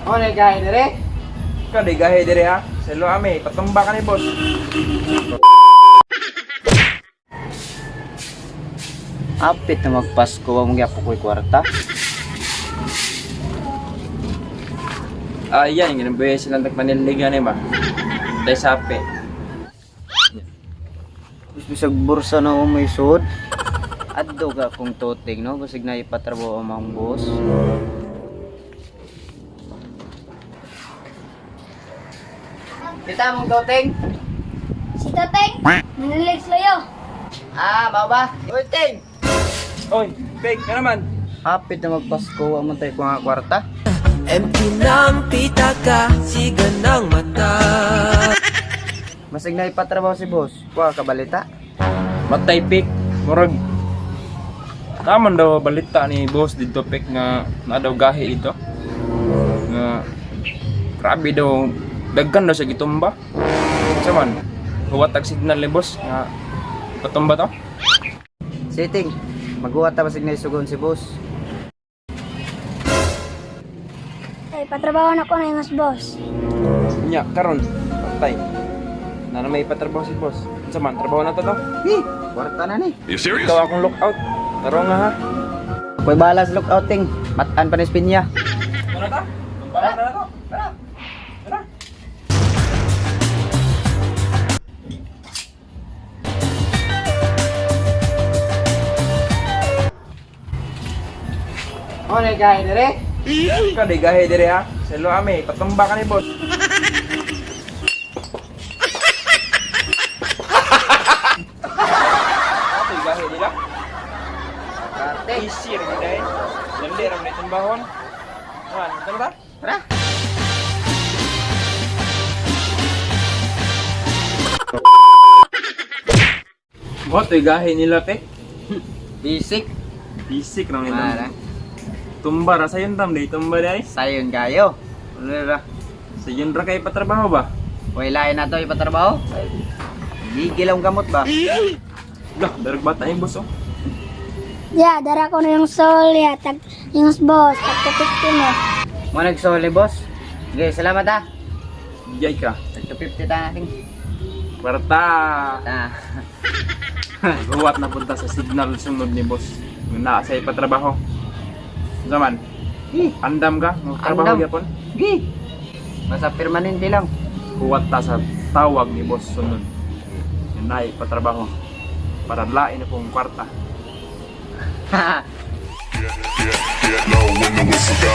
O, nagkain dire? Ikaw, di gahe dire ha. Selo ame, patumba ka ni boss. Apit na magpasko, wa mong yapo ko'y kwarta. Ah, yan, ginabuhay silang tagpaniligan eh ba? Dahil sapi. Bisag bursa na ako may sud. Adto ka kung tuting, no? Basig na ipatrabaho ang mga boss. Kita mong tuting? Si Tateng, manilig sa'yo. Ah, mao ba? Uy, ting! Oy, fake ka naman. Hapit na magpasko, wa man tayo nga kwarta. Empty ng pitaka, siga ng mata. Masig na ipatrabaho si boss. Kuha ka balita. Matay pick, murag. Taman daw balita ni boss dito pick nga na daw gahe dito. Nga grabe daw daghan daw sa gitumba. Sa man, huwat tag signal ni boss nga patumba to. Sitting, maghuwat ta basig na isugon si boss. Ay, patrabaho na ko na yung mas boss. Nya karon patay. Na na may patrabaho si boss. Unsa man trabaho na to to? Eh, kwarta na ni. You serious? Ikaw akong lookout. Taro nga ha. Ako'y bahala sa lookouting. Mataan pa ni Spinya. Tara ta. Tara na to. Tara. Tara. O, nagkain dire? Ikaw di gahe dire ha. Selo ame, patumba ka ni boss. Ate gahe nila. Karte. Easy ra gid ay. Dali ra man tumbahon. Wan, tara ta. Tara. Mo to gahe nila pe. Basic. Basic ra nila. Mara. Tumba ra sayon tam di tumba dai. Sayon kayo. Ano ra? Sayon ra kay patrabaho ba? Way lain na to ipatrabaho. Gigil ang gamot ba? Lah, darag bata ni boss oh. Ya, dara ko na yung sol, ya, tag, yung mas boss, tag 250 mo. Mo nagsoli boss. Sige, salamat ah. Yay ka. Tag 250 ta natin. Kwarta. Ta. Huwat na punta sa signal sunod ni boss. Nga naa sa ipatrabaho. Zaman, Eh, andam ka? Trabaho Andam. gyapon? gi. Basta permanente lang. Huwat ta sa tawag ni boss sunod. Nga naa ipatrabaho. Para lain na pong kwarta. Get low when the whistle go.